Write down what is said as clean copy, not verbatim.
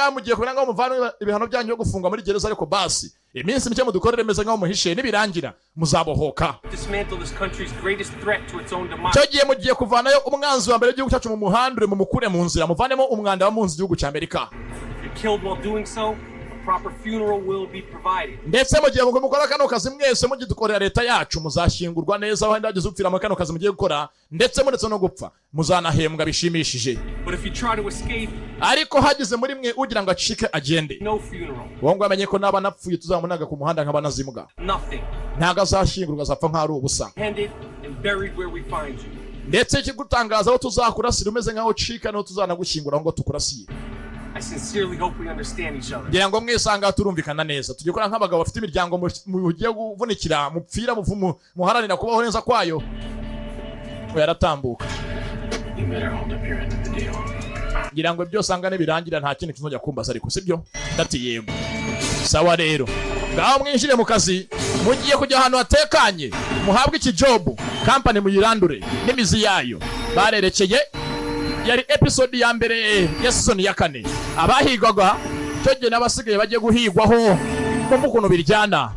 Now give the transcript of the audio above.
Ngaha mugiye kubera ngaho muvane ibihano byanyu byo gufungwa muri gereza, ariko basi iminsi mike mudukorere meze nk'aho muhishe, nibirangira muzabohoka. Dismantle this country's greatest threat to its own democracy. Icyo gihe mugiye kuvanayo umwanzi wa mbere w'igihugu cyacu, mu muhandure, mumukure mu nzira, muvanemo umwanda wamunze igihugu cya Amerika. If you're killed while doing so, a proper funeral will be provided. Ndetse mu gihe mukora kano kazi mwese mugidukorera leta yacu, muzashyingurwa neza wenda hagize upfira muri kano kazi mugiye gukora, ndetse muretse no gupfa muzanahembwa bishimishije. But if you try to escape, Ariko hagize muri mwe ugira ngo acike agende, no funeral. uwo ngo amenye ko naba napfuye tuzamunaga ku muhanda nk'abanazimbwa. Nothing. Ntabwo azashyingurwa, azapfa nk'aho ari ubusa. Handed and buried where we find you. Ndetse ikigutangaza, aho tuzakurasira umeze nk'aho ucika niho tuzanagushyingura, aho ngo tukurasiye. I sincerely hope we understand each other. Ngira ngo mwisanga turumvikana neza. Tujye gukora nk'abagabo bafite imiryango mugiye kuvunikira, mupfira, muharanira kubaho neza kwayo. We yaratambuka. You better hold up your end of the deal. Ngira ngo ibyo usanga nibirangira nta kindi kizongera kumbaza, ariko sibyo? Ndati yego, sawa. Rero ngaho mwinjire mu kazi, mugiye kujya ahantu hatekanye, muhabwe iki job, company muyirandure n'imizi yayo. Barerekeye. Yari episode ya mbere ya season ya kane. Abahigwaga icyo gihe n'abasigaye bagiye guhigwaho, kumva ukuntu biryana.